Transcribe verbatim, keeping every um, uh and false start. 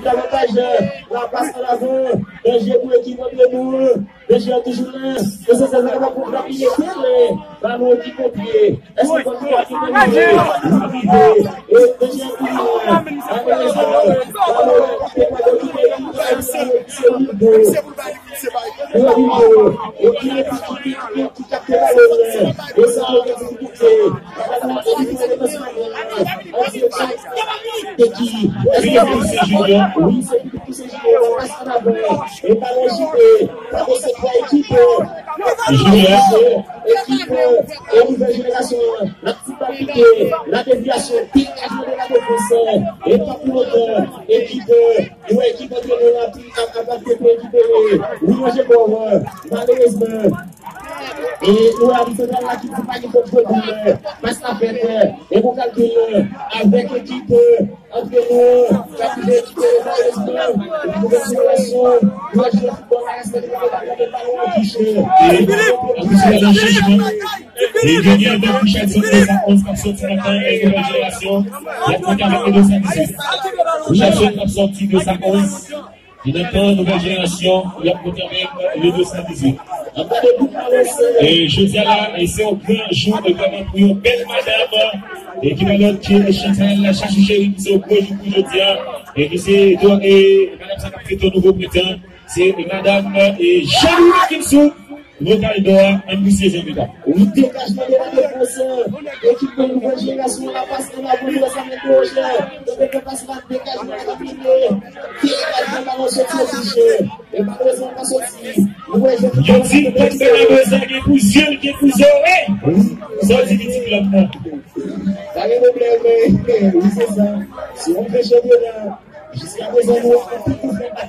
Davantaj, la pas an avan. Danje pou ekip Antrenou. Danje an toujou la. Yo se sèl kapab pou frape teren. Balon ki konpye. Èske konn ki konpye? Li rive. E danje an toujou la. Malerezman, balon ki te pa de ki te rive. Se Wildo. Rodrigo, e ki, ki, ki, ki, ki kapte balon nan. E sa yo gen difikilte. Ki, ki, ki, ki, Junior. Wi, se ki, ki, ki, se Junior. Pas an avan. E balon jete. Sa se twa ekip. Junior. Ekip, e nouvèl jenerasyon an. L ap ti bal pike. La devyasyon. Pik ak la defans. E pa pou otan. Ekip, nou wè ekip Antrenou la. Ap, ap, ap rekipere. Wi, Roger Bord. Malerezman. E nou wè abit santral la ki di pa gen fòt fòt boul. Pas la fèt. E bon kalkil avèk ekip Antrenou k ap rekipere. Malerezman, nouvèl jenerasyon, nou wè jwè foutbòl la, respè de balon nan touche. E, an plis, gen yon chanjman. E Junior avèk Richardson de sa onz k ap sòti nan kan, e nouvèl jenerasyon. Y ap konte avèk le de san dizuit. Richardson k ap sòti de sa onz. Li nan kan nouvèl jenerasyon, y ap konte avèk le de san dizuit. E jodi a la, e se yon gran jou, notamman pou yon bèl madam, e ki pa lòt ke Chantal Chachou Chéri, ki se yon gwo jou pou jodi a, e ki se, e, madam sa k ap fete yon nouvo prentan, se madam, e, Jean-Louis Wilkinson. Vokal dò a, ann glisye jan pita. Wi, degajman de la defans. Ekip Nouvèl Jenerasyon la pas an avan, nou wè sa menm Roger. Tande ke pas la, degajman la domine. Degajman balon soti an touche. E malerezman pa soti. Nou wè jwè yo di, Dèk Bènabè sa gen pou zye l, gen pou zòrèy. Wi. Sa w di pitit lòm nan. Pa gen pwoblèm, wi, se sa. Se yon gran chanpyona. Jiskaprezan, nou wè anpil mouvman pa